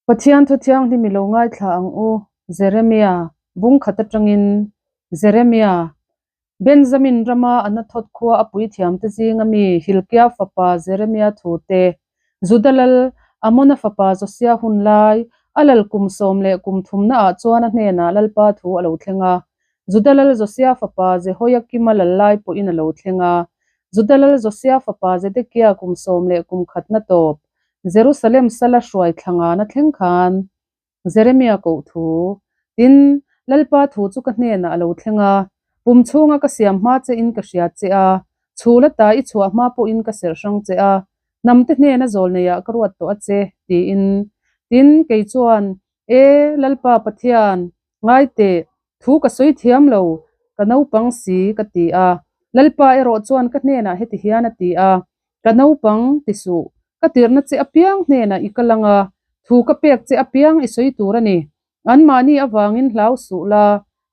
Pathian thu thianghlim i lo ngaithla ang u, Jeremia, bung khat atangin. Jeremia, Benjamin rama Anathoth khua a puithiamte zinga mi Hilkia fapa Jeremia thute, Juda lal Amona fapa Josia hun lai, a lal kum sawm leh kum thumnaah chuan a hnenah Lalpa thu a lo thleng a. Juda lal Josia fapa Jehoiakima lal lai pawhin a lo thleng a. Juda lal Josia fapa Zedekia kum sawm leh kum khatna tawp, Jerusalem sala hruai thlangana thleng khan Jeremia koh thu, tin, Lalpa thu chu ka hnenah a lo thleng a, pum chhunga ka siam hma che in ka hria che a, chhul ata i chhuah hma pawhin ka serh hrang che a, hnamte hnena zawl neiah ka ruat tawh a che, tiin. Tin, kei chuan, E, Lalpa Pathian, ngai teh, thu ka sawi thiam lo, ka naupang si, ka ti a. Lalpa erawh chuan ka hnenah heti hian a ti a, Ka naupang, ti suh. Ka tirhna che apiang hnenah i kal ang a, thu ka pek che apiang i sawi tur a ni. Anmahni avangin hlau suh la,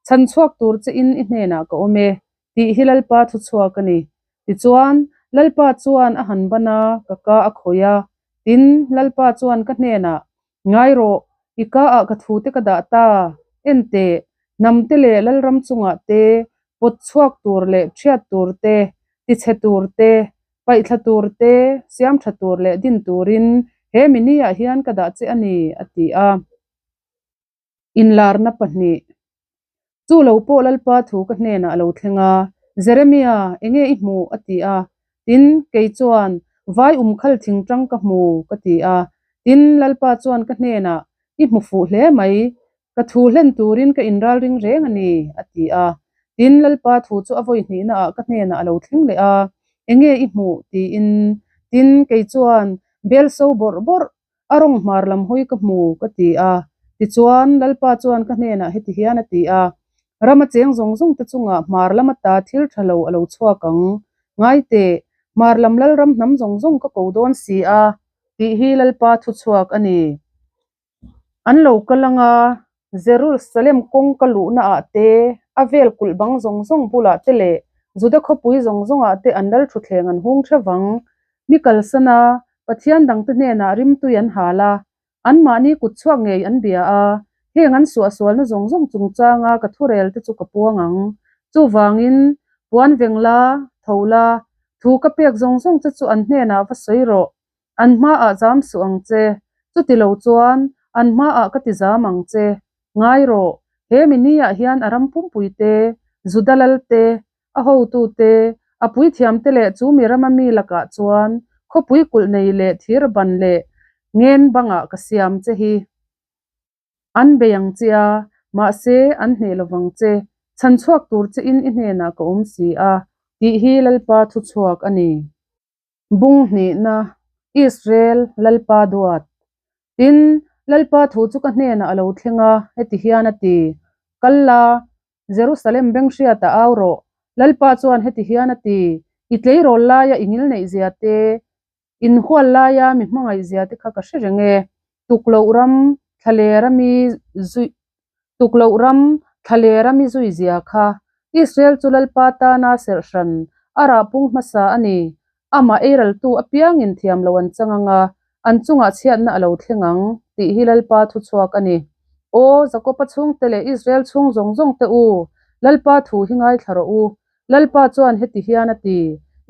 chhan chhuak tur che in i hnenah ka awm e, tih hi Lalpa thu chhuak a ni. Tichuan, Lalpa chuan a han ban a, ka ka a khawih a. Tin, Lalpa chuan ka hnenah, Ngai rawh, i ka ah ka thute ka dah ta, en teh, hnamte leh Lalram chungah te, pawt chhuak tur leh ṭhiat tur te, tichhe tur te, paihthla tur te, siam ṭha tur leh din turin he mini ah hian ka dah che a ni, a ti a. Inlarna pahnih. Chu lo pawh Lalpa thu ka hnenah a lo thleng a, Jeremia, enge i hmuh? a ti a. Tin, kei chuan, Vai umkhal thingṭang ka hmu, ka ti a. Tin, Lalpa chuan ka hnenah, I hmu fuh hle mai, ka thu hlen turin ka inralring reng a ni, a ti a. Tin, Lalpa thu chu a vawi hnihnaah ka hnenah a lo thleng leh a, Enge i hmuh? tiin. Tin, kei chuan, Bel so bawrh bawrh, A rawng hmar lam hawi ka hmu, ka ti a. Tichuan, Lalpa chuan ka hnenah heti hian a ti a, Rama cheng zawng zawng te chungah hmar lam ata thil tha lo a lo chhuak ang. Ngai teh, hmar lam Lalram hnam zawng zawng ka ko dawn si a, tih hi Lalpa thu chhuak a ni. An lo kal ang a, Jerusalem kawngka luhnaah te, a vel kulh bang zawng zawng bulah te leh Juda khawpui zawng zawngah te an lal thutthleng an hung theuh vang. Mi kalsan a, Pathian dangte hnenah rimtui an hal a, anmahni kut chhuak ngei an bia a, heng an suahsualna zawng zawng chungchanga ka thurel te chu ka puang ang. Chuvangin, puan veng la, tho la, thu ka pek zawng zawng che chu an hnenah va sawi rawh. An hmaah zam suh ang che, chuti lo chuan an hmaah ka ti zam ang che. Ngai rawh, he mi niah hian a ram pumpui te, Juda lal te, a hotu te, a puithiam te leh chu mi rama mi lakah chuan khawpui kulh nei leh thir ban leh ngen bangah ka siam che hi. An bei ang che a, mahse an hneh lovang che, chhan chhuak tur che in i hnenah ka awm si a, tih hi Lalpa thu chhuak a ni. Bung hnihna, Israel Lalpa duat. Tin, Lalpa thu chu ka hnenah a lo thleng a, heti hian a ti, Kal la, Jerusalem beng hriatah au rawh. Lalpa chuan heti hian a ti, I tleirawl laia i ngil neih zia te, inhual laia mi hmangaih zia te kha ka hre reng e. Tukloh ram thlalera mi zui Tukloh ram thlalera mi zui zia kha Israel chu Lalpa tana serh hran a rah pung hmasa a ni. Amah eiraltu apiangin thiam lo an chang ang a, an chungah chhiatna a lo thleng ang, tih hi Lalpa thuchhuak a ni. Aw, Jakoba chhungte leh Israel chhung zawng zawng te u, Lalpa thu hi ngaithla rawh u. Lalpa chuan heti hian a ti,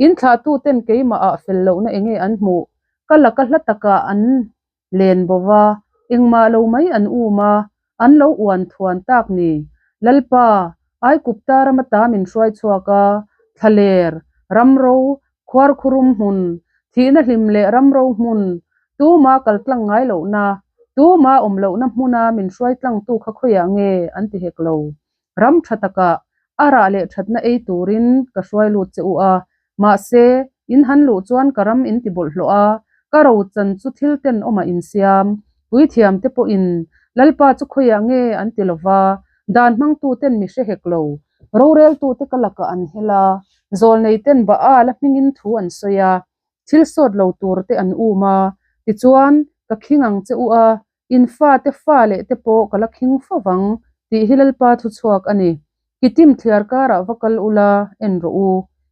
In thlahtuten keimahah fel lohna enge an hmuh? Ka laka hla takah an Len bo va, engmah lo mai an um a, an lo uan thuan tak ni. Lalpa, Aikupta ram ata min hruai chhuak a, thlaler, ramro, khuarkhurum hmun, thihna hlim leh ramro hmun, tuma kal tlang ngai lohna, tuma awm lohna hmuna min hruai tlangtu kha khawiah nge an ti hek lo. Ram tha takah a rah leh thatna ei turin ka hruai lut che u a, mahse, in han luh chuan ka ram in ti bawlhhlawh a, ka ro chan chu thil ten awmah in siam. Puithiam te pawhin Lalpa chu khawiah nge an ti lova, dan hmangtu ten mi hre hek lo. Roreltu te ka lakah an hel a, zawlnei ten Baal a hmingin thu an sawi a, thil sawt lo tur te an um a, tichuan ka khing ang che u a, In fate fa leh te pawh ka la khing fo vang, tih hi Lalpa thu chhuak a ni. Kitim thliar karah va kal ula, en rawh u.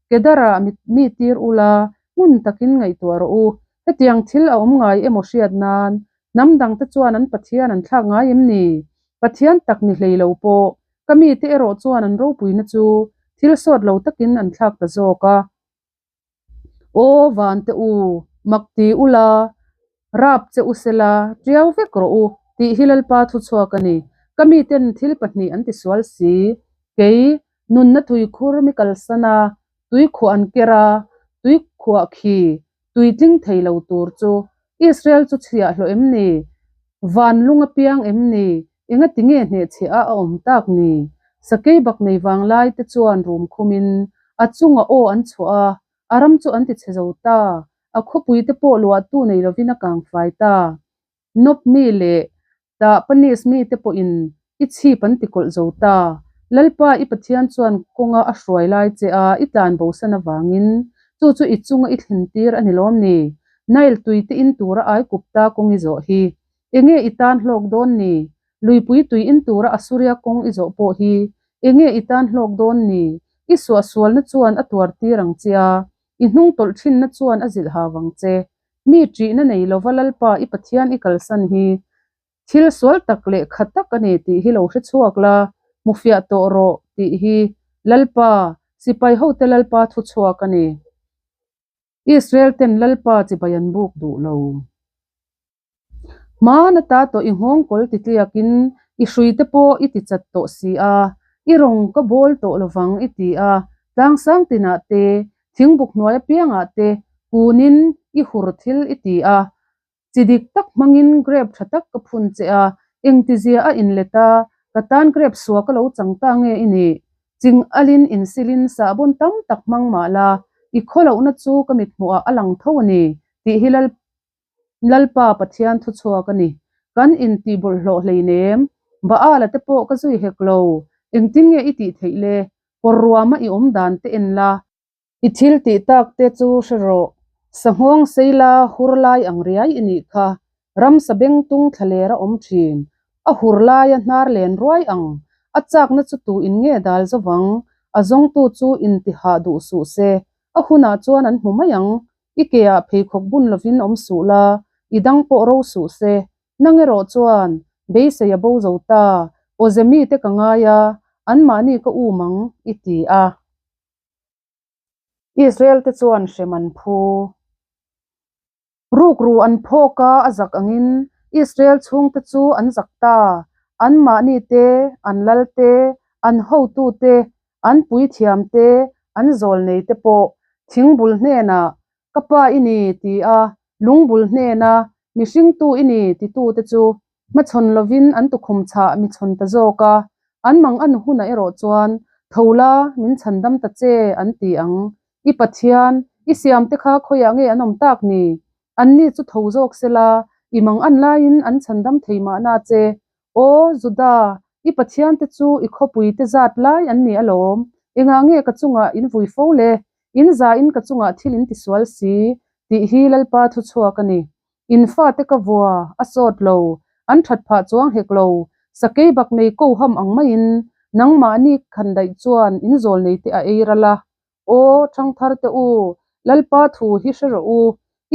Kedarah mi tir ula, hmun takin ngaihtuah rawh u. Hetiang thil a awm ngai emaw hriat nan, Hnam dangte chuan an Pathian an thlak ngai em ni? Pathian tak ni hlei lo pawh, ka mite erawh chuan an ropuina chu thil sawt lo takin an thlak ta zawk a. Aw vante u, mak ti ula, rap che u sela, tiau vek rawh u, tih hi Lalpa thu chhuak a ni. Ka miten thil pahnih an tisual si, kei, nunna tuikhur mi kalsan a, tuikhuah an ker a, tuikhuah khi tui tling thei lo tur chu Israel chu chhiah hlawh em ni? Van lung a piang em ni? Engati nge hnehchhiah a a awm tak ni? Sakei bak nei vang lai te chuan rum khumin a chunga aw an chhuah a, a ram chu an ti chhe zo ta, a khawpui te pawh luahtu nei lovin a kang fai ta. Nop mi leh Tah Panis mite pawhin i chhip an ti kawlh zo ta. Lalpa i Pathian chuan kawnga a hruai lai che a i tlan bosan avangin chu chu i chunga i thlen tir a ni lawm ni? Nile tui te in tura Aigupta kawng i zawh hi enge i tan hlawk dawn ni? Luipui tui in tura Asuria kawng i zawh pawh hi enge i tan hlawk dawn ni? I suahsualna chuan a tuar tir ang che a, i hnung tawlh thinna chuan a zilh hau ang che. Mi ṭihna nei lova Lalpa i Pathian i kalsan hi thil sual tak leh kha tak a ni tih hi lo hre chhuak la, hmu fiah tawh rawh tih hi Lalpa, sipai hote Lalpa thu chhuak a ni. Israel ten Lalpa chibai an buk duh lo. Hmana ta tawh i nghawng kawl ti tliakin i hrui te pawh i ti chat tawh si a, i rawng ka bawl tawh lovang i ti a, tlangsang tinah te, thingbuk hnuai apiangah te kunin i hur thil i ti a, chi dik tak hmangin grep tha tak ka phun che a, engtizia a inlet a, ka tan grep sua ka lo chang ta nge i nih? Ching alin insilin sahbawn tam tak hmang mah la, i khawlohna chu ka mithmuhah a lang tho a ni tih hi Lal Lalpa Pathian thu chhuak a ni. Kan intih bawlhhlawh hleinem. Baala te pawh ka zui hek lo. Engtin nge i tih theih le? Kawr ruama i awm dan te en la. I thil tih tak te chu hre rawh. Sanghawng seila hur lai ang riai i nih kha. Ramsa bengtung thlaler a awm thin. A hur laia hnar len ruai ang. A chakna chu tu in nge dal zovang? A zawngtu chu intihah duh suh se. A hunah chuan an hmu mai ang. I keah pheikhawk bun lovin awm suh la, i dang pawh ro suh se. Nang erawh chuan, beisei a bo zo ta, awze mite ka ngai a, anmahni ka um ang, i ti a. Israel te chuan hrem an phu. Rukru an phawk a, a zak angin Israel chhungte chu an zak ta, anmahni te, an lal te, an hotu te, An puithiam te, an zawlnei te pawh thingbul hnenah, Ka pa i ni, ti a, lungbul hnena, Mihringtu i ni, titute chu hmachhawn lovin an tukhum chhah mi chhawn ta zawk a. An mang an hunah erawh chuan, Tho la, min chhandam ta che, an ti ang. I Pathian, i siamte kha khawiah nge an awm tak ni? Anni chu tho zawk sela, i mang an laiin an chhandam thei mahna che. Aw, Juda, i Pathiante chu i khawpuite zat lai an ni alawm. Engah nge ka chungah in vui fo le? In zain ka chungah thil in tisual si, tih hi Lalpa thu chhuak a ni. In fate ka vua, a sawt lo, an that phah chuang hek lo, sakei bak nei ko ham ang maiin nangmahni khan daih chuan in zawl nei te a ei ral a. Aw, thangtharte u, Lalpa thu hi hre rawh u,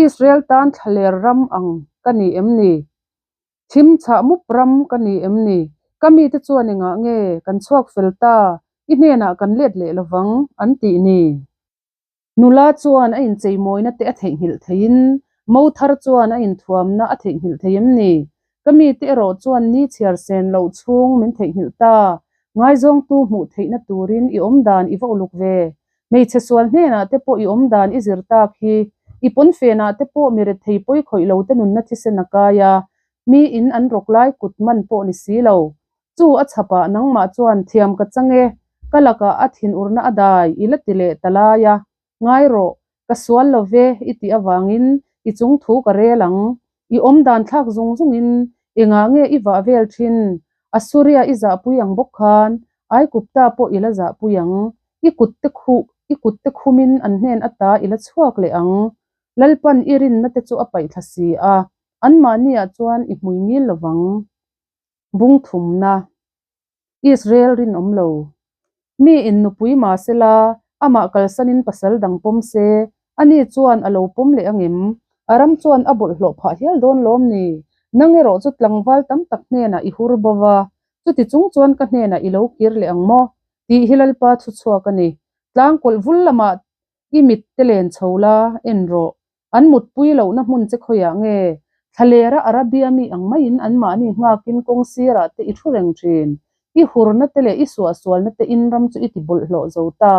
Israel tan thlaler ram ang ka ni em ni? Thim chhah mup ram ka ni em ni? Ka mite chuan engah nge kan chhuak fel ta, i hnenah kan let leh lovang, an tih ni. Nula chuan a incheimawina te a theihnghilh theiin, mo thar chuan a inthuamna a theihnghilh thei em ni? Ka mite erawh chuan ni chhiar sen loh chhung min theihnghilh ta, ngaizawngtu hmuh theihna turin i awmdan i va uluk ve. Hmeichhe sual hnenah te pawh i awmdan i zir tak hi, i pawnfenah te pawh mi rethei pawi khawih lo te nunna thisen a kai a, mi in an rawk lai kut man pawh ni si lo. Chu a chhapah nangmah chuan thiam ka chang e, ka lakah a thinurna a dai i la ti leh ta lai a, ngai rawh, ka sual lo ve i tih avangin i chung thu ka rel ang, i awmdan thlak zung zungin engah nge i vah vel thin, Asuria i zahpui ang bawk khan Aikupta pawh i la zahpui ang, i kut te khuh, i kut te khumin an hnen ata i la chhuak leh ang. Lalpan i rinna te chu a paih thla si a, anmahniah chuan i hmui ngil lovang. Bung thumna. Israel rinawm lo. Mi in nupui mah sela, amah kalsanin pasal dang pawm se, ani chuan a lo pawm leh angem? A ram chuan a bawlhhlawh phah hial dawn lawm ni? Nang erawh chu tlangval tam tak hnenah i hur bo va, chuti chung chuan ka hnenah i lo kir leh ang maw? Tih hi Lalpa thu chhuak a ni. Tlangkawlh vul lamah i mit te len chho la, en rawh. An mutpui lohna hmun che khawiah nge? Thlalera Arabia mi ang maiin anmahni nghakin kawng sirah te i thu reng thin. I hurna te leh i suahsualna te in ram chu i ti bawlhhlawh zo ta.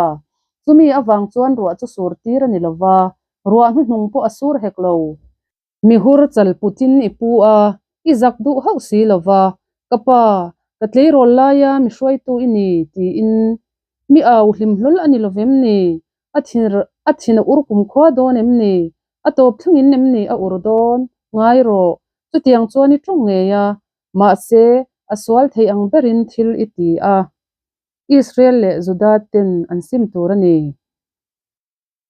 Chumi avang chuan ruah chu sur tir a ni lo va, ruah hnuhnung pawh a sur hek lo. Mi hur chal putin i pu a, i zak duh hauh si lo va, Ka pa, ka tleirawl laia mi hruaitu i ni, tiin mi au hlim hlawl a ni lo vem ni? A thin a thin a ur kumkhua dawn em ni? A tawp thlengin em ni a ur dawn? Ngai rawh, chutiang chuan i tawng ngei a, mahse, a sual thei ang berin thil i ti a. Israel leh Juda ten an sim tur a ni.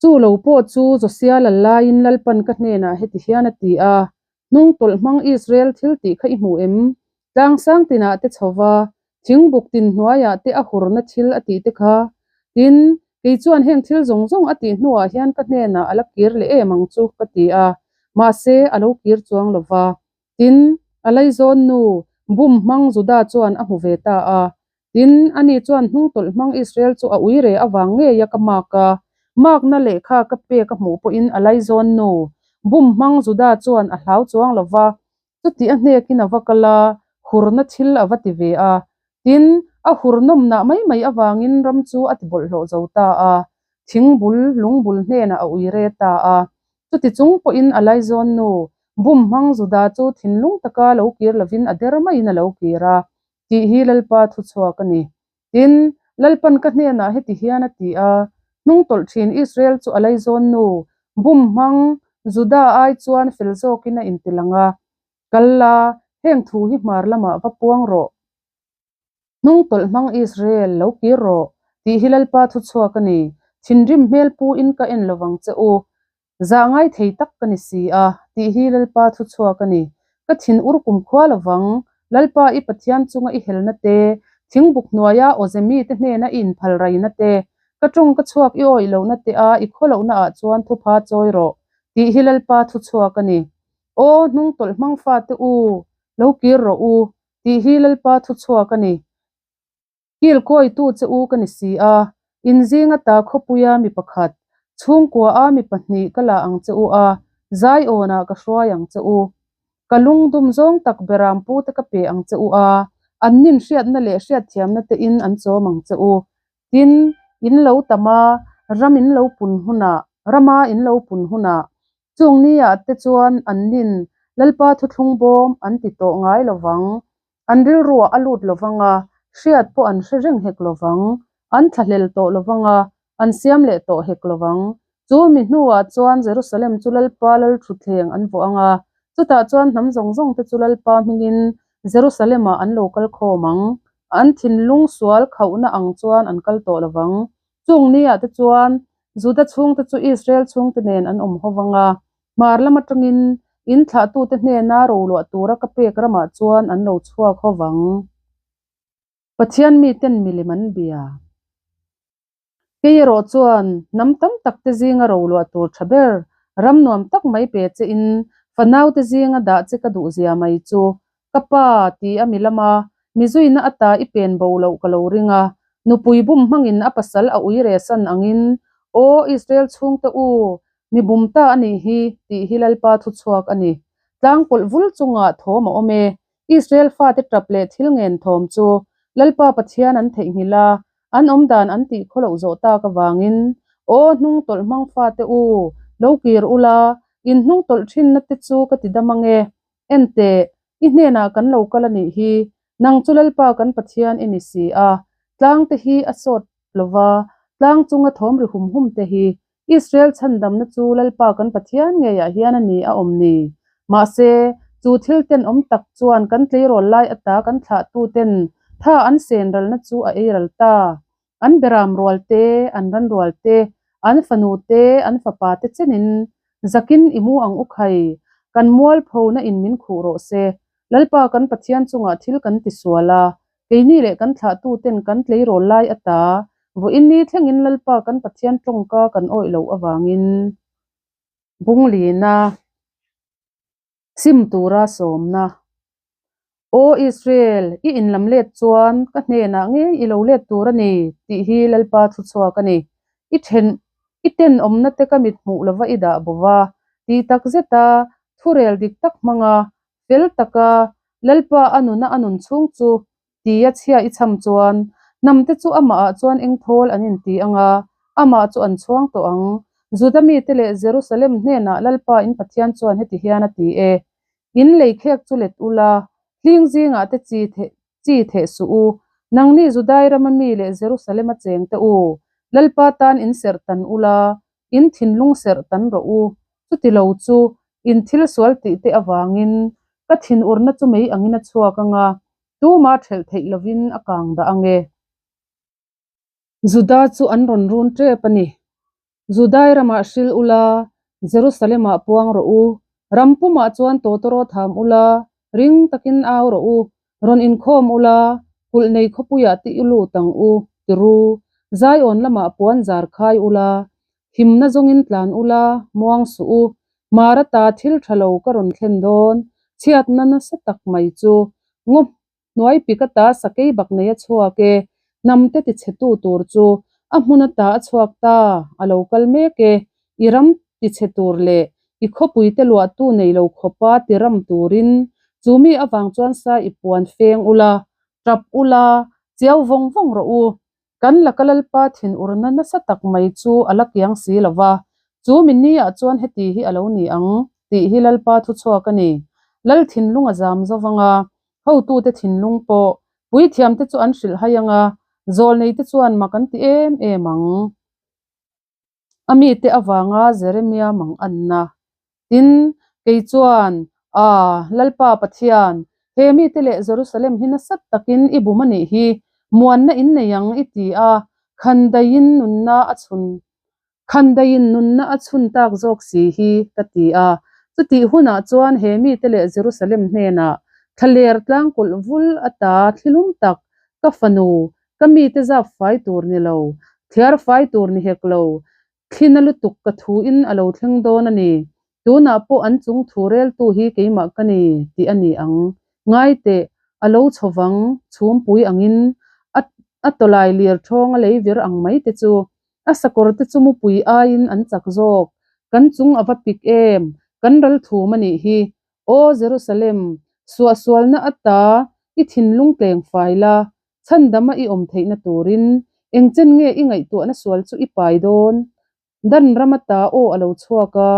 Chu lo pawh chu Josia lal laiin Lalpan ka hnenah heti hian a ti a, Hnung tawlh hmang Israel thil tih kha i hmu em? Tlang sang tinah te chho va, thing buk tin hnuaiah te a hurna thil a tih te kha. Tin, kei chuan heng thil zawng zawng a tih hnuah hian ka hnenah a la kir leh em ang chu, ka ti a. Mahse, a lo kir chuang lo va. Tin, a laizawn nu, bum hmang Juda chuan a hmu ve ta a. Tin, ani chuan hnungtawlh hmang Israel chu a ui re avang ngei a ka mark a, markna lehkha ka pek a hmuh pawhin a laizawn nu, bum hmang Juda chuan a hlau chuang lo va, chutih a hnekin a va kal a, hurna thil a va ti ve a. Tin, a hur nawmnah mai mai avangin ram chu a ti bawlhhlawh zo ta a, thingbul, lungbul hnenah a ui re ta a. Chuti chung pawhin a laizawn nu, bum hmang Juda chu thinlung taka lo kir lovin a der maiin a lo kir a, tih hi Lalpa thuchhuak a ni. Tin, Lalpan ka hnenah heti hian a ti a, Hnungtawlh thin Israel chu a laizawn nu, bum hmang Juda ai chuan fel zawkin a intilang a, Kal la, heng thu hi hmar lamah va puang rawh. Hnungtawlh hmang Israel, lo kir rawh, tih hi Lalpa thuchhuak a ni. Thinrim hmel puin ka en lovang che u. Zah ngai thei tak ka ni si a, tih hi Lalpa thuchhuak a ni. Ka thin ur kumkhua lovang, Lalpa i Pathian chunga i helna te, thingbuk hnuaia awze mite hnena i inphal raina te, ka tawng ka chhuak i awih lohna te a i khawlohna ah chuan thupha chawi rawh, tih hi Lalpa thuchhuak a ni. Aw, hnungtawlh hmang fate u, lo kir rawh u, tih hi Lalpa thuchhuak a ni. Kil kawitu che u ka ni si a, in zinga ta khawpuia mi pakhat, chhungkua a mi pahnih ka la ang che u a, Zaiawnah ka hruai ang che u. Ka lungdum zawng tak beram pute ka pe ang che u a, an nin hriatna leh hriatthiamna te in an chawm ang che u. Tin, in lo tam a, ram in lo pun hunah, rama in lo pun hunah, chung niah te chuan an nin Lalpa thuthlung bawm an ti tawh ngai lo vang. An rilruah a lut lo vang a, hriat pawh an hre reng hek lo vang. An thlahlel tawh lo vang a, an siam leh tawh hek lo vang. Chu mi hnuah chuan Jerusalem chu Lalpa lalthutthleng an vuah ang a, chutah chuan hnam zawng zawng te chu Lalpa hmingin Jerusalem-ah an lo kal khawm ang. An thinlung sual khauhna ang chuan an kal tawh lo vang. Chung niah te chuan Juda chhungte chu Israel chhungte nen an awm ho vang a, Hmar lam atangin in thlahtute hnena roluah tura ka pek ramah chuan an lo chhuak ho vang. Pathian miten milim an bia. Kei erawh chuan hnam tam tak te zinga roluah tur tha ber, ram nuam tak mai pe che in fanaute zinga dah che ka duh zia mai chu ka pa ti a mi lama mi zuina ata i pen bo loh ka lo ring a, nupui bum hmangin a pasal a ui re san angin, Aw Israel chhungte u, mi bum ta a nih hi, tih hi Lalpa thuchhuak a ni. Tlangpawlh vul chungah thawm a awm e, Israel fate tap leh thil ngen thawm chu Lalpa Pathian an theihnghilh a, an awmdan an tih khaw loh zawh tak avangin, Aw hnung tawlh hmang fate u, lo kir ula, in hnung tawlh thinna te chu ka ti dam ange, Enteh, i hnenah kan lo kal a nih hi, nang chu Lalpa kan Pathian i ni si a, tlang te hi a sawt lo va, tlang chunga thawm ri hum hum te hi Israel chhandamna chu Lalpa kan Pathian ngeiah hian a ni a awm ni. Mahse, chu thil tenawm tak chuan kan tleirawl lai ata kan thlahtu ten tha an sen ralna chu a ei ral ta. An beram rual te, an ran rual te, an fanu te, an fapa te chenin zakin i mu ang u khai, kan mualphona in min khuh rawh se. Lalpa kan Pathian chungah thil kan ti sual a, keini leh kan thlahtu ten kan tleirawl lai ata vawiin ni thlengin Lalpa kan Pathian tawngka kan awih loh avangin bunglina. Sim tura sawmna. Aw Israel, i inlam let chuan ka hnenah ngei i lo let tur a ni, tih hi Lalpa thu chhuak a ni. I then, i tenawmna te ka mit hmuh lova i dah bo va, tih tak zeta thurel dik tak hmanga fel taka Lalpa a nuna a nun chhung chu tia chhia i chham chuan hnamte chu amahah chuan engthawl an inti ang a, amah chu an chhuang tawh ang. Juda mite leh Jerusalem hnenah Lalpa in Pathian chuan heti hian a ti e, In lei khek chu let ula, hling zingah te chi theh chi theh suh u. Nangni Judai rama mi leh Jerusalem a cheng te u, Lalpa tan in serh tan ula, in thinlung serh tan rawh u. Chuti lo chu, in thil sual tih te avangin ka thinurna chu mei angin a chhuak ang a, tuma thelh theih lovin a kang dah ang e. Juda chu an rawn run tep a ni. Judai ramah hril ula, Jerusalemah puang rawh u. Ram pumah chuan tawtawraw tham ula, ring takin au rawh u. Rawn inkhawm ula, kulh nei khawpuiah ti i lut ang u, ti ru. Zion lamah puan zar khai ula, himna zawngin tlan ula, muang suh u. Mara ta thil tha lo ka rawn thlen dawn, chhiatna nasa tak mai chu ngaw Hnuai pik ata sakei bak nei a chhuak e, hnamte tichhetu tur chu a hmun ata a chhuak ta, a lo kal mek e, i ram tichhe tur leh i khawpuite luahtu nei lo khawpa ti ram turin chu mi avang chuan sa i puan feng ula, tap ula, chiau vawng vawng rawh u. Kan laka Lalpa thinurna nasa tak mai chu a la kiang si lo va, chu mi niah chuan heti hi a lo ni ang tih hi Lalpa thuchhuak a ni. Lal thinlung a zam zo vang a, hotute thinlung pawh puithiamte chu an hrilh hai ang a, zawlneite chuan mak an ti em em ang. A mite avanga Jeremia mang anna. Tin, kei chuan, A, Lalpa Pathian, he mite leh Jerusalem hi nasat takin i bum a nih hi, muanna in nei ang i ti a, khandaiin nunna a chhun khandaiin nunna a chhun tak zawk si hi, ka ti a. Chutih hunah chuan he mite leh Jerusalem hnenah thlaler tlangkulh vul ata thlilum tak, ka fanu, Ka mite zap fai tur ni lo, thliar fai tur ni hek lo, thlina lutuk ka thu in a lo thleng dawn a ni. Tunah pawh an chung thu reltu hi keimah ka ni tih a ni ang. Ngai teh, a lo chho vang, chhumpui angin a a tawlai lir ṭhawng a lei vir ang mai te chu. A sakawr te chu mupui aiin an chak zawk. Kan chung a va pik em, kan ral thum a nih hi. Aw Jerusalem, suahsualna ata i thinlung tleng fai la, Chhandama i awm theihna turin engchen nge i ngaihtuahna sual chu i pai dawn? Dan ram ata aw a lo chhuak a,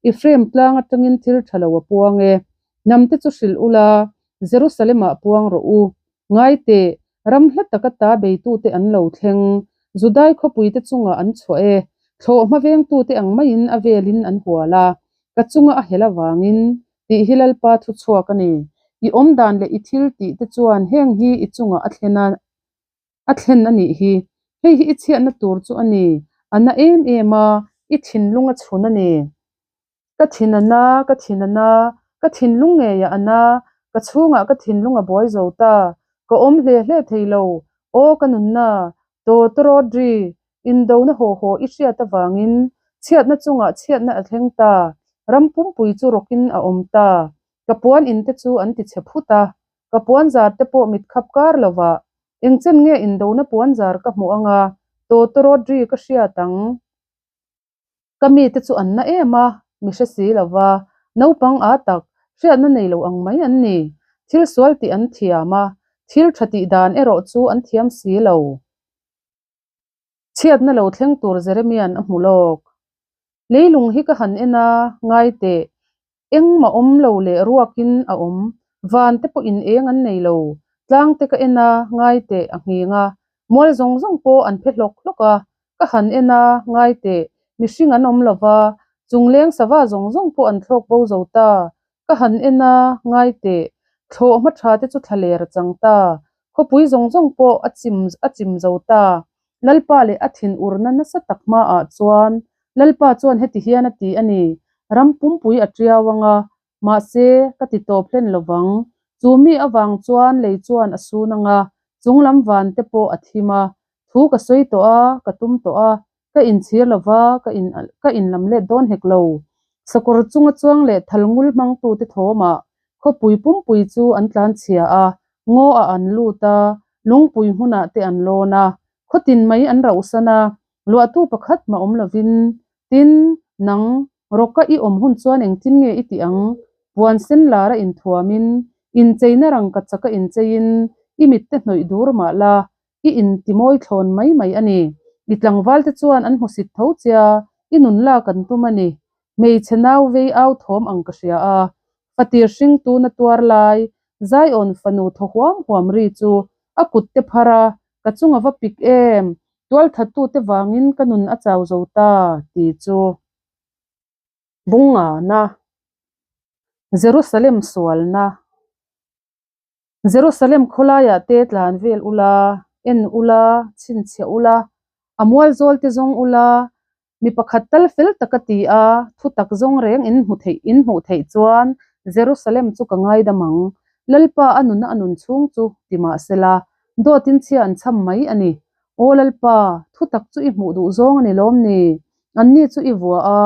Ephraim tlang atangin thil tha lo a puang e. Hnamte chu hrilh ula, Jerusalem-ah puang rawh u. Ngai teh, ram hla tak ata beitute an lo thleng, Judai khawpuite chungah an chhuah e. Thlawhhma vengtute ang maiin a velin an hual a, ka chunga a hel avangin Tih hi Lalpa thu chhuak a ni. I awm dan leh i thil tih te chuan heng hi i chungah a thlen a, a thlen a nih hi. Hei hi i chhiatna tur chu a ni. A na em em a, i thinlung a chhun a ni. Ka thin a na, ka thin a na, ka thinlung ngeiah a na, ka chhungah ka thinlung a buai zo ta. Ka awm hle hle thei lo. Aw ka nunna, Tawtawrawt ri, indona haw haw i hriat avangin chhiatna chungah chhiatna a thleng ta, ram pumpui chu rawkin a awm ta. Ka puan in te chu an ti chhe phut a, ka puan zar te pawh mit khap kar lovah engchen nge indona puan zar ka hmuh anga tawtawrawt ri ka hriat ang. Ka mite chu an na em a, mi hre si lo va, naupang a tak, hriatna nei lo ang mai an ni. Thil sual tih an thiam a, thil tha tih dan erawh chu an thiam si lo. Chhiatna lo thleng tur Jeremia'n a hmu lawk. Leilung hi ka han en a, ngai teh, Engmah awm lo leh ruakin a awm. Van te pawhin eng an nei lo. Tlang te ka en a, ngai teh, a nghing a. Mual zawng zawng pawh an phe hlawk hlawk a. Ka han en a, ngai teh, mihring an awm lo va, chungleng sava zawng zawng pawh an thlawk bo zo ta. Ka han en a, ngai teh, thlawh hma tha te chu thla ler a chang ta. Khawpui zawng zawng pawh a chim a chim zo ta. Lalpa leh a thinurna nasa tak hmaah chuan Lalpa chuan heti hian a ti a ni, Ram pumpui a tiau ang a, mahse, ka ti tawp hlen lo vang. Chu mi avang chuan lei chuan a sun ang a, chunglam van te pawh a thim a. Thu ka sawi tawh a, ka tum tawh a, ka inchhir lo va, ka in ka inlam let dawn hek lo. Sakawr chunga chuang leh thal ngul hmangtute thawmah khawpui pumpui chu an tlanchhia a, ngaw ah an lut a, lungpui hmunah te an lawn a, khawtin mai an rauhsan a, luahtu pakhat mah awm lovin. Tin, nang, rawka i awm hun chuan engtin nge i tih ang? Puan sen lara inthuamin, incheina rangkachaka incheiin i mitte hnawih dur mah la, I intimawi thlawn mai mai a ni. I tlangvalte chuan an hmusit tho che a, i nun lak an tum a ni. Hmeichhe nau vei au thawm ang ka hria a, fatir hring tuna tuar lai, Zion fanu thaw huam huam ri chu a kut te phar a, ka chung a va pik em, tualthattute vangin ka nun a chau zo ta, ti chu. Bungana, Jerusalem sualna. Jerusalem khawlaiah te tlan vel ula, en ula, chhinchhiah ula, a mual zawl te zawng ula, mi pakhat tal fel taka ti a, thu tak zawng reng in hmu theih in hmuh theih chuan Jerusalem chu ka ngaidam ang. Lalpa a nuna a nun chhung chu ti mah sela, dawtin chhia an chham mai a ni. Aw Lalpa, thu tak chu i hmuh duh zawng a ni lawm ni? Anni chu i vua a,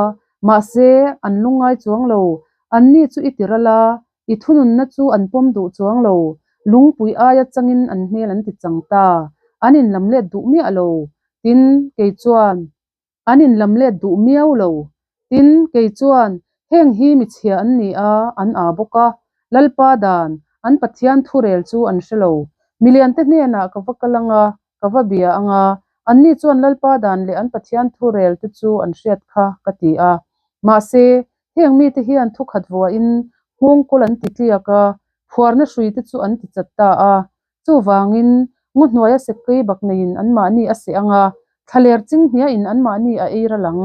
mahse an lungngai chuang lo. Anni chu i ti ral a, I thununna chu an pawm duh chuang lo, lungpui aia changin an hmel an ti chang ta, an inlam let duh miah lo, tin, kei chuan an inlam let duh miau lo, tin, kei chuan heng hi mi chhia an ni a, an aa bawk a, Lalpa dan, an Pathian thurel chu an hre lo, miliante hnenah ka va kal ang a, ka va bia ang a, anni chuan Lalpa dan leh an Pathian thurel te chu an hriat kha, ka ti a. Mahse, Heng mite hian thukhat vuahin nghawngkawl an ti tliak a, phuarna hrui te chu an ti chat ta a. Chuvangin, ngaw hnuaia sekei bak neiin anmahni a seh ang a, thlaler chinghniahin anmahni a ei ral ang.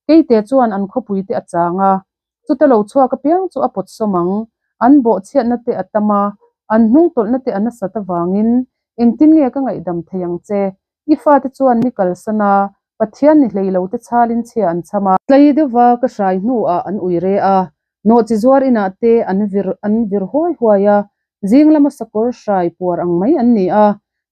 Keite chuan an khawpui te a chang a, chuta lo chhuak apiang chu a pawt sawm ang. An bawhchhiatna te a tam a, an hnungtawlhna te a nasat avangin engtin nge ka ngaihdam thei ang che? I fate chuan mi kalsan a, Pathian ni hlei lo te chhalin chhia an chham a. Tlai deuhva ka hrai hnuah an ui re a, nawhchi zuar inah te an vir an vir huai huai a, zing lama sakawr hrai puar ang mai an ni a,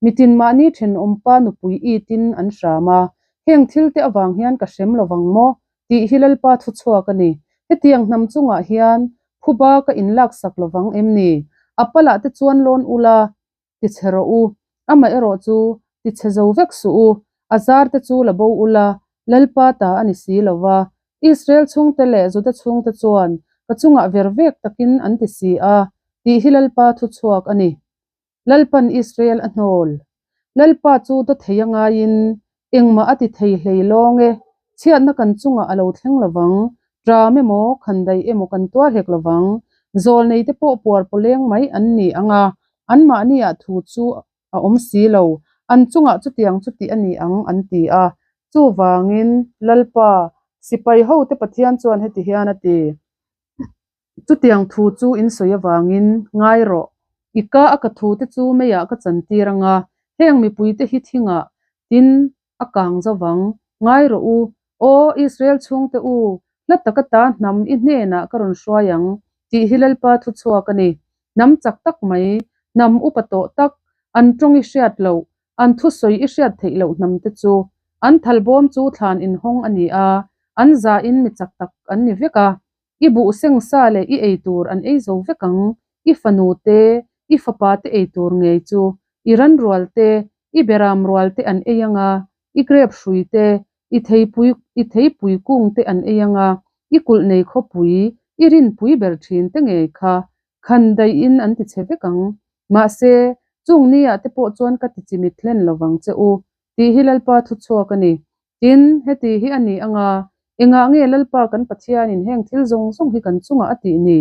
mitin mahni thenawmpa nupui itin an hram a, heng thil te avang hian ka hrem lovang maw tih hi Lalpa thuchhuak a ni. Hetiang hnam chungah hian phuba ka inlaksak lovang em ni? A palah te chuan lawn ula, ti chhe rawh u, amaherawh chu ti chhe zo vek suh u, a zar te chu la bo ula, Lalpa ta a ni si lo va. Israel chhungte leh Juda chhungte chuan ka chungah ver vek takin an ti si a, tih hi Lalpa thu chhuak a ni. Lalpan Israel a hnawl. Lalpa chu dawthei a ngaiin Engmah a ti thei hlei lawng e, chhiatna kan chungah a lo thleng lovang, ṭam emaw, khandaih emaw kan tuar hek lovang, zawlnei te pawh puar pawleng mai an ni ang a, anmahniah thu chu a awm si lo, an chungah chutiang chu tih a ni ang an ti a. Chuvangin, Lalpa, sipai hote Pathian chuan heti hian a ti. Chutiang thu chu in sawi avangin, ngai rawh. I ka a ka thu te chu meiah ka chantir ang a, heng mipui te hi thingah, tin, a kang zo vang. Ngai rawh u, Aw Israel chhungte u, hla taka ta hnam i hnenah ka rawn hruai ang, tih hi Lalpa thu chhuak a ni. Hnam chak tak mai, hnam upa tawh tak, an tawng i hriat loh, an thusawi i hriat theih loh hnam te chu. An thalbawm chu thlan inhawng a ni a, an zahin mi chak tak an ni vek a, I buh seng sa leh i ei tur an ei zo vek ang, i fanu te, i fapa te ei tur ngei chu, i ran rual te, i beram rual te an ei ang a, i grep hrui te, i theipui i theipui kung te an ei ang a, i kulh nei khawpui, i rinpui ber thin te ngei kha, khan daihin an ti chhe vek ang. Mahse, chung niah te pawh chuan ka ti chimit hlen lovang che u, tih hi Lalpa thuchhuak a ni. Tin, heti hi a ni ang a, engah nge Lalpa kan Pathianin heng thil zawng zawng hi kan chungah a tih ni?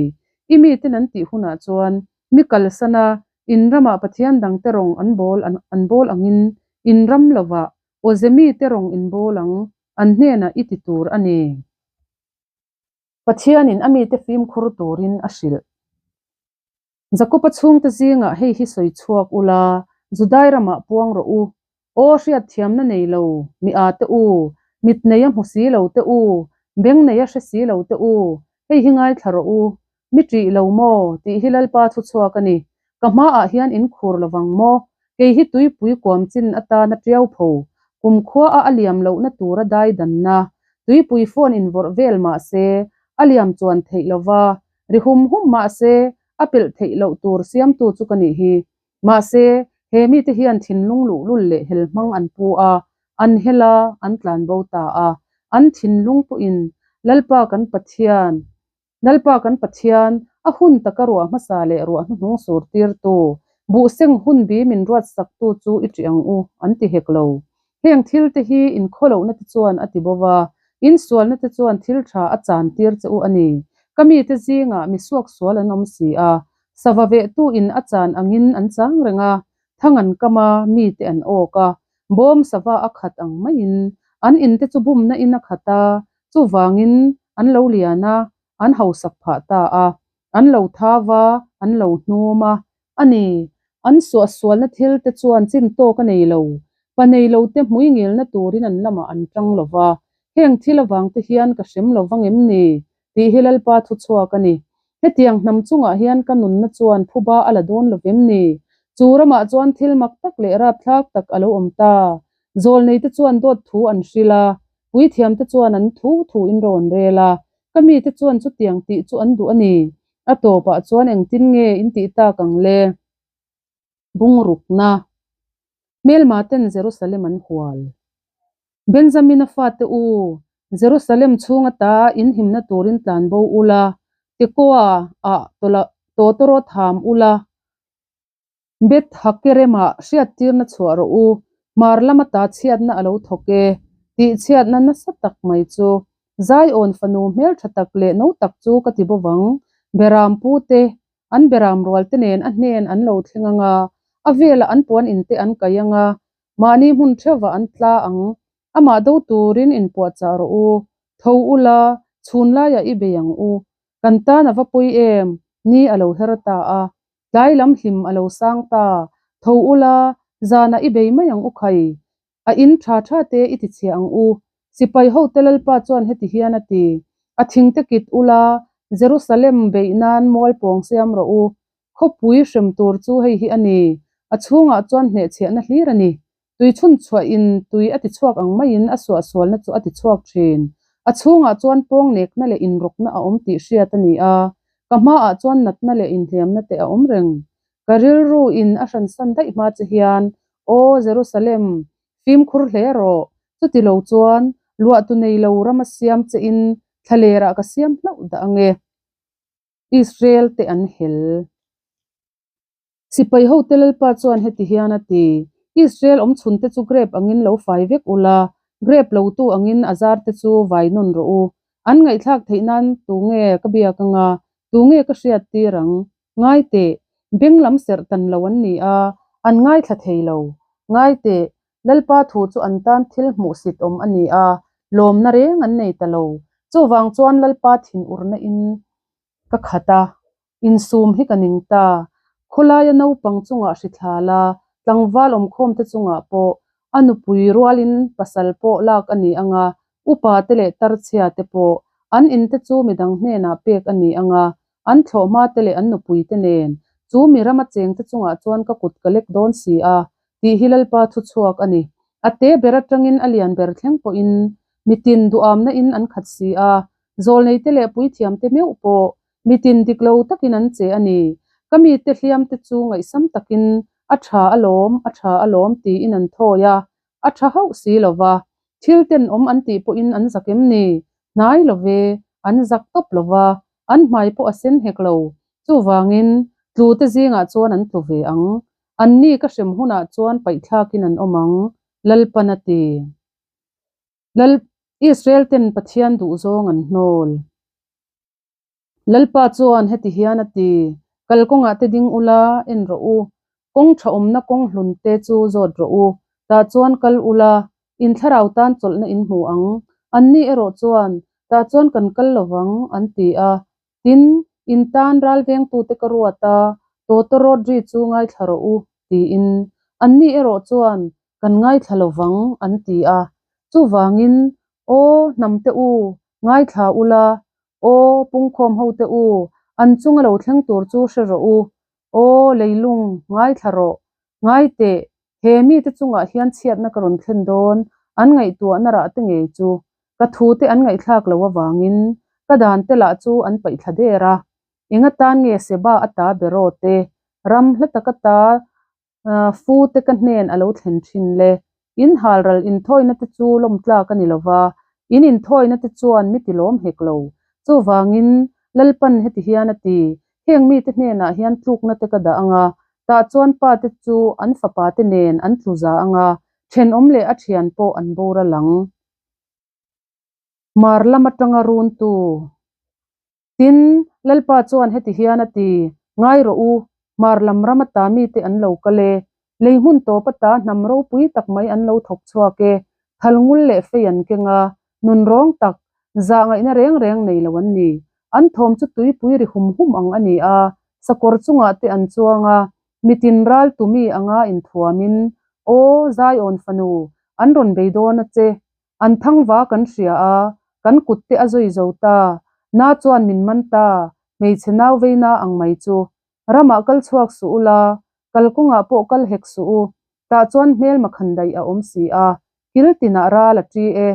I miten an tih hunah chuan, mi kalsan a, in ramah Pathian dangte rawng an bawl an bawl angin, in ram lovah awze mite rawng in bawl ang, an hnenah i ti tur a ni. Pathianin a mite fimkhur turin a hrilh. Jakoba chhungte zingah hei hi sawi chhuak ula, Judai ramah puang rawh u. Aw hriatthiamna nei lo, mi â te u, mit nei a hmu si lo te u, beng nei a hre si lo te u, hei hi ngaithla rawh u. Mi ṭih lo maw? tih hi Lalpa thu chhuak a ni. Ka hmaah hian in khur lovang maw? Kei hi tuipui kuam chin atana ṭiau pho, kumkhua a a liam lohna tura dai danna, tuipui phone invawrh vel mah se, A liam chuan theih lo va, ri hum hum mah se a pelh theih loh tur siamtu chu ka nih hi. Mahse, he mite hian thinlung luhlul leh hel hmang an pu a, an hel a, an tlan bo ta a. An thinlung pawhin Lalpa kan Pathian, Lalpa kan Pathian, a hun taka ruah hmasa leh ruah hnuhnung sur tirtu, buhseng hun bi min ruatsaktu chu i ṭih ang u, an ti hek lo. Heng thil te hi inkhawlohna te chuan a ti bo va, insualna te chuan thil tha a chan tir che u a ni. Ka mite zingah mi suaksual an awm si a, sava vehtu in a chan angin an chang reng a, thang an kam a, mite an awk a, bawm sava a khat ang maiin an inte chu bumna in a khat a, chuvangin an lo lian a, an hausak phah ta a, an lo thau a, an lo hnum a, a ni. An suahsualna thil te chuan chin tawk a nei lo, pa nei lo te hmui ngelna turin an lamah an tang lo va, heng thil avang te hian ka hrem lo vang em ni? tih hi Lalpa thu chhuak a ni. Hetiang hnam chungah hian ka nunna chuan phuba a la dawn lo vem ni? Chu ramah chuan thil mak tak leh rapthlak tak a lo awm ta. Zawlnei te chuan dawt thu an hrilh a, Puithiamte chuan an thu thuin ro an rel a, ka mite chuan chutiang tih chu an duh a ni. A tawpah chuan engtin nge in tih tak ang le? Bungrukna. Hmelma ten Jerusalem an hual. Benjamina fate u, Jerusalem chhung ata in himna turin tlanbo ula, Tekoa ah tawtawrawt tham ula, Beth Hakeremah hriattirna chhuah rawh u, hmar lama ta chhiatna a lo thawk e, tih chhiatna nasa tak mai chu. Zaiawn fanu hmeltha tak leh no tak chu ka ti bo vang, Beram pu te, an beram rual te nen a hnen an lo thleng ang a, a velah an puan in te an kai ang a, mahni hmun theuhvah an tla ang, amah do turin inpuahchah rawh u, tho ula, chhun laiah i bei ang u, kan tan a va pawi em, ni a lo her ta a, Tlai lam hlim a lo sang ta. Tho ula, zanah i bei mai ang u khai. A in tha tha te i ti chhia ang u. Sipai hote Lalpa chuan heti hian a ti, A thing te kit ula, Jerusalem beih nan mual pawng siam rawh u. Khawpui hrem tur chu hei hi a ni, a chhungah chuan hnehchhiahna hlir a ni. Tui chhun chhuah in tui a ti chhuak ang maiin a suahsualna chu a ti chhuak thin. A chhungah chuan pawng nekna leh inrawkna a awm tih hriat a ni a, ka hmaah chuan natna leh inhliamna te a awm reng. Ka rilru in a hransan daih hma che hian, Aw Jerusalem, fimkhur hle rawh, chuti lo chuan luahtu nei lo rama siam che in thlalerah ka siam hlauh dah ange. Israel te an hel. Sipai hote Lalpa chuan heti hian a ti, Israel awmchhunte chu grep angin lo fai vek ula, grep lotu angin a zarte chu vai nawn rawh u. An ngaihthlak theih nan tu nge ka biak anga, tu nge ka hriat tir ang? Ngai teh, beng lam serh tan lo an ni a, an ngaithla thei lo. Ngai teh, Lalpa thu chu an tan thil hmuhsit awm a ni a, lawmna reng an nei ta lo. Chuvang chuan Lalpa thinurna in ka khat a, Insum hi ka ning ta. Khawlaia naupang chungah hrithla la, tlangval awmkhawmte chungah pawh a nupui rualin pasal pawh lak a ni ang a, upa te leh tarchhia te pawh an inte chu midang hnenah pek a ni ang a, an thlawhhma te leh an nupui te nen chu mi rama chengte chungah chuan ka kut ka lek dawn si a, tih hi Lalpa thu chhuak a ni. A te ber atangin a lian ber thleng pawhin mitin duhamna in an khat si a, zawlneite leh puithiamte meuh pawh Mitin dik lo takin an che a ni. Ka mite hliamte chu ngaihsam takin, A tha alawm, a tha alawm tiin an thawi a, a tha hauh si lo va. Thil tenawm an tih pawhin an zak em ni? Hnai lo ve, an zak tawp lo va, an hmai pawh a sen hek lo. Chuvangin, tlute zingah chuan an tlu ve ang. Anni ka hrem hunah chuan paihthlakin an awm ang, Lalpan a ti. Lal Israel ten Pathian duhzawng an hnawl. Lalpa chuan heti hian a ti, Kalkawngah te ding ula, en rawh u. Kawng tha awmna kawng hlun te chu zawt rawh u. Tah chuan kal ula, in thlarau tan chawlhna in hmu ang. Anni erawh chuan, Tah chuan kan kal lo vang, an ti a. Tin, in tan ral vengtute ka ruat a, tawtawrawt ri chu ngaithla rawh u, tiin. Anni erawh chuan, Kan ngaithla lo vang, an ti a. Chuvangin, Aw, hnamte u, ngaithla ula, Aw, pungkhawm hote u, an chunga lo thleng tur chu hre rawh u. Aw, leilung, ngaithla rawh. Ngai teh, he mite chungah hian chhiatna ka rawn thlen dawn, an ngaihtuahna rah te ngei chu. Ka thute an ngaihthlak lo avangin. Ka dante lah chu an paih thla der a. Eng atan nge Seba ata Bero te, ram hla tak ata Fu te ka hnen a lo thlen thin le? In halral inthawina te chu lawm tlak a ni lo va, in inthawina te chuan mi ti lawm hek lo. Chuvangin, Lalpan heti hian a ti, Heng mite hnenah hian tlukna te ka dah ang a, tah chuan pa te chu an fapa te nen an tlu za ang a, thenawm leh a thian pawh an boral ang. Hmar lam atanga runtu. Tin, Lalpa chuan heti hian a ti, Ngai rawh u, hmar lam ram ata mite an lo kal e, lei hmun tawp ata hnam ropui tak mai an lo thawk chhuak e, thal ngul leh fei an keng a, nun rawng tak, zah ngaihna reng reng nei lo an ni. An thawm chu tuipui ri hum hum ang a ni a, sakawr chungah te an chuang a, mitin ral tumi anga inthuamin, Aw, Zion fanu, an rawn bei dawn a che, An thangva kan hria a, kan kut te a zui zo ta. Na chuan min man ta, hmeichhe nau vei na ang mai chu. Ramah kal chhuak suh u la, kalkawngah pawh kal hek suh u, tah chuan hmelma khan daih a awm si a, kil tinah ral a ṭi e.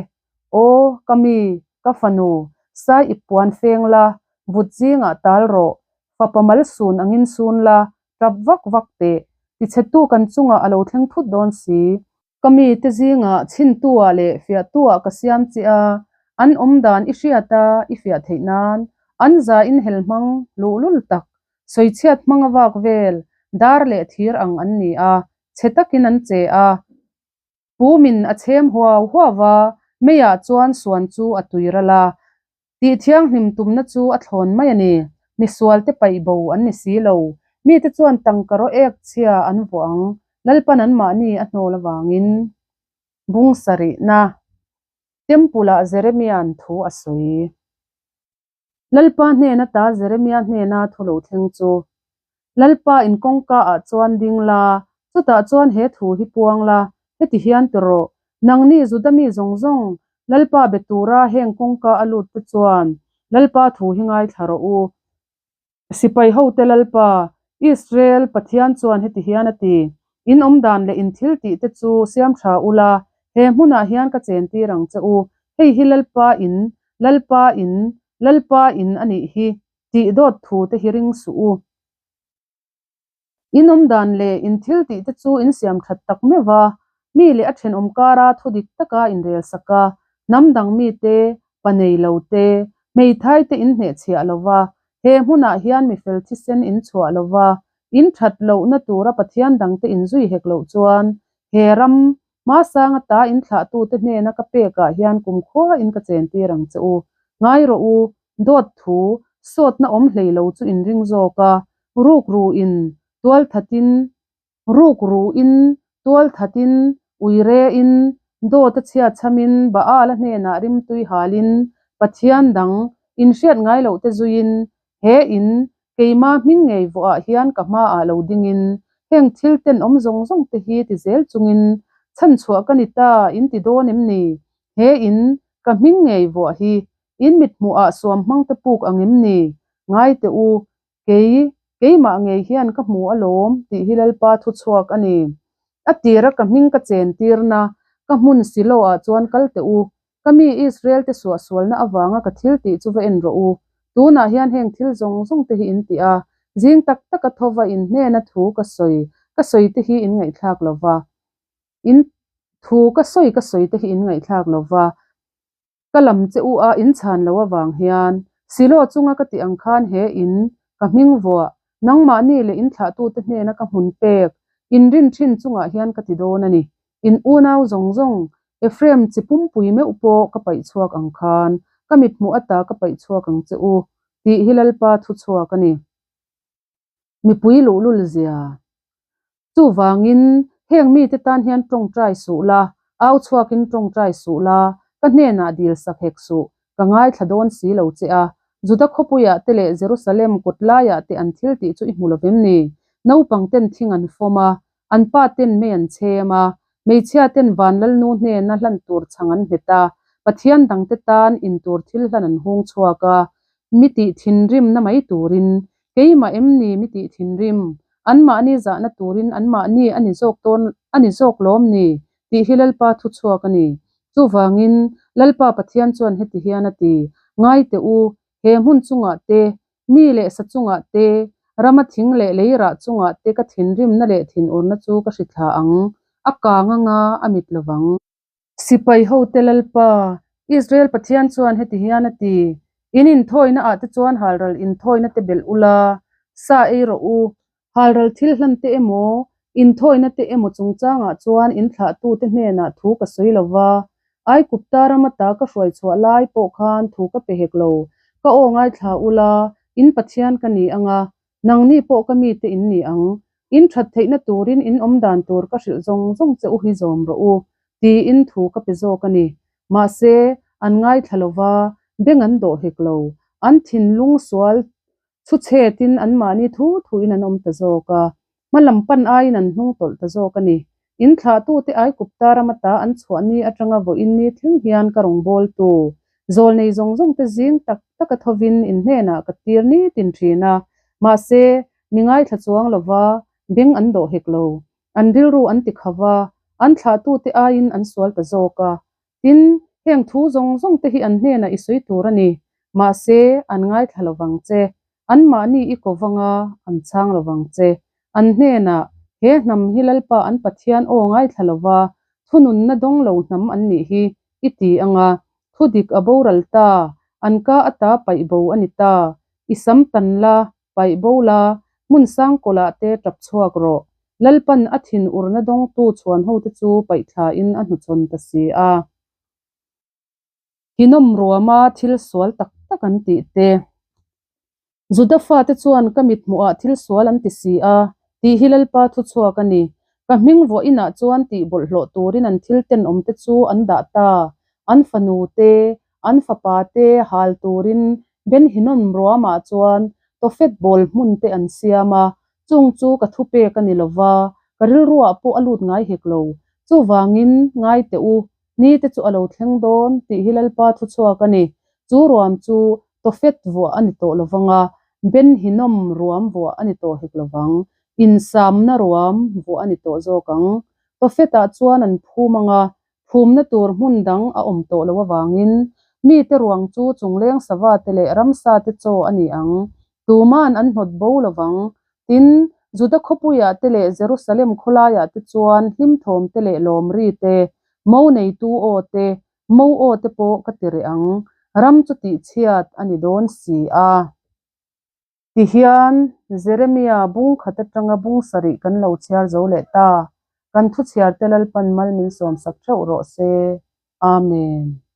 Aw, ka mi, ka fanu, sai ip puan feng la, vut zingah tal rawh, fapa mal sun angin sun la, ṭap vak vak teh, tichhetu kan chungah a lo thleng thut dawn si. Ka mite zingah chhintu-ah leh fiahtu-ah ka siam che a, an awm dan i hriat a, i fiah theih nan, an za inhel hmang luhlul tak, sawichhiat hmang a vak vel, dar leh thir ang an ni a, chhe takin an che a. Pumin a chhem huau huau va, meiah chuan suan chu a tui ral a, Tih thianghlim tumna chu a thlawn mai a ni. Misualte paih bo an ni si lo. Mite chuan tangka rawh ek chhia an vuah ang. Lalpan anmahni a hnawl avangin bung sarihna Temple-ah Jeremia'n thu a sawi. Lalpa hnen ata Jeremia hnena thu lo thleng chu, Lalpa in kawngka ah chuan ding la, chutah chuan he thu hi puang la, heti hian ti rawh, Nangni Juda mi zawng zawng, Lalpa be tura heng kawngka a lut te chuan Lalpa thu hi ngaithla rawh u. Sipai hote Lalpa, Israel Pathian chuan heti hian a ti, In awm dan leh in thil tih te chu siam tha ula, he hmunah hian ka chen tir ang che u, hei hi Lalpa in, Lalpa in, Lalpa in a nih hi. Tih dawt thu te hi ring suh u. In awm dan leh in thil tih te chu in siam that tak meuh va, mi leh a thenawm kara thu dik taka in rel sak a, hnam dang mi te, pa nei lo te, hmeithai te in hnehchhiah lo va, he hmunah hian mi fel thisen in chhuah lo va, in that lohna tura Pathian dang te in zui hek loh chuan he ram hmasang ata in thlahtute hnena ka pekah hian kumkhua in ka chentir ang che u. Ngai rawh u, Dawt thu, sawtna awm hlei lo chu in ring zawk a, ruk ru in, tual that in, ruk ru in, tual that in, ui re in, dawt a chhia chham in, Baal-a hnenah rimtui hal in, Pathian dang, in hriat ngai loh te zui in, he in, keima hming ngei vuah ah hian ka hma ah lo ding in, heng thil ten awm zawng zawng te hi ti zel chung in, chhanchhuah ka ni ta, in ti dawn em ni? He in, ka hming ngei vuah hi, In mithmuhah suam hmang te puk ang em ni? Ngai teh u, kei, keimah ngei hian ka hmu alawm tih hi Lalpa thu chhuak a ni. A tira ka hming ka chen tirna, ka hmun Silo-ah chuan kal teh u, ka mi Israel te suahsualna avanga ka thil tih chu va en rawh u. Tunah hian heng thil zawng zawng te hi in ti a, zing tak taka thova in hnena thu ka sawi, ka sawi te hi in ngaihthlak lo va. In thu ka sawi ka sawi te hi in ngaihthlak lo va. Ka lam che u a in chhan lo avang hian Silo chunga ka tih ang khan he in ka hming vuah, nangmahni leh in thlahtute hnena ka hmun pek, in rin thin chungah hian ka ti dawn a ni. In unau zawng zawng, Ephraim chi pumpui meuh pawh ka paih chhuak ang khan ka mithmuh ata ka paih chhuak ang che u, tih hi Lalpa thu chhuak a ni. Mipui luhlul zia. Chuvangin, heng mite tan hian tawngtai suh la, au chhuakin tawngtai suh la, ka hnenah dil sak hek suh, ka ngaithla dawn si lo che a. Juda khawpuiah te leh Jerusalem kawt laiah te an thil tih chu i hmu lovem ni? Naupang ten thing an fawm a, an pa ten mei an chhem a, hmeichhia ten van lalnu hnena hlan tur chhang an hmet a, Pathian dangte tan in tur thil hlan an hung chhuak a, mi tih thinrimna mai turin Keimah em ni mi tih thinrim? Anmahni zahna turin anmahni a ni zawk tawn a ni zawk lawm ni? tih hi Lalpa thu chhuak a ni. Chuvangin, Lalpa Pathian chuan heti hian a ti, Ngai teh u, He hmun chungah te, mi leh sa chungah te, rama thing leh lei rah chungah te ka thinrimna leh thinurna chu ka hrithla ang, a kang anga a mit lovang. Sipai hote Lalpa, Israel Pathian chuan heti hian a ti, In inthawina ah te chuan halral inthawina te belh ula, sa ei rawh u. Halral thil hlan te emaw, inthawina te emaw chungchangah chuan in thlahtute hnenah thu ka sawi lo va, Aikupta ram ata ka hruai chhuah lai pawh khan thu ka pe hek lo. Ka aw ngaithla ula, in Pathian ka ni ang a, Nangni pawh ka mite in ni ang. In that theihna turin in awm dan tur ka hrilh zawng zawng che u hi zawm rawh u, tiin thu ka pe zawk a ni. Mahse, an ngaithla lo va, beng an dawh hek lo. An thinlung sual chhu chhetin anmahni thu thuin an awm ta zawk a. Hma lam pan aiin an hnung tawlh ta zawk a ni. In thlahtute Aikupta ram ata an chhuah ni atanga vawiin ni thleng hian ka rawngbawltu zawlnei zawng zawng te zing tak tak a thovin in hnenah ka tir nitin thin a. Mahse, mi ngaithla chuang lova beng an dawh hek lo. An rilru an ti kha va, an thlahtute aiin an sual ta zawk a. Tin, heng thu zawng zawng te hi an hnenah i sawi tur a ni. Mahse, an ngaithla lovang che. Anmahni i ko vanga an chhang lovang che. An hnenah, He hnam hi Lalpa an Pathian aw ngaithla lova, thununna dawng lo hnam an nih hi, i ti ang a. Thu dik a boral ta, an ka ata paih bo a ni ta. I sam tan la, paih bo la, hmun sang kawlah te tap chhuak rawh. Lalpan a thin urna dawngtu chhuan hote chu paih thlain a hnuchhawn ta si a. Hinawm ruama thil sual tak tak an tih te. Juda fate chuan ka mithmuhah thil sual an ti si a, tih hi Lalpa thu chhuak a ni. Ka hming vuah inah chuan tih bawlhhlawh turin an thil tenawm te chu an dah ta. An fanu te, an fapa te hal turin Ben Hinawm ruamah chuan Tofet bawl hmun te an siam a, chung chu ka thupek a ni lova, ka rilruah pawh a lut ngai hek lo. Chuvangin, ngai teh u, Ni te chu a lo thleng dawn tih hi Lalpa thu chhuak a ni. Chu ruam chu Tofet vuah a ni tawh lovang a, Ben Hinnom ruam vuah a ni tawh hek lovang. Insamna ruam vuah a ni tawh zawk ang. Tofet-ah chuan an phum ang a, phumna tur hmun dang a awm tawh lo avangin mite ruang chu chungleng sava te leh ramsa te chaw a ni ang. Tuman an hnawt bo lovang. Tin, Juda khawpuiah te leh Jerusalem khawlaiah te chuan hlimthawm te leh lawmri te, mo neitu aw te, mo aw te pawh ka ti reh ang, ram chu tihchhiat a ni dawn si a. Tihian, Jeremia bung khat atanga bung sarih kan lo chhiar zo leh ta. Kan thuchhiarte Lalpan mal min sawmsak theuh rawh se. Amen.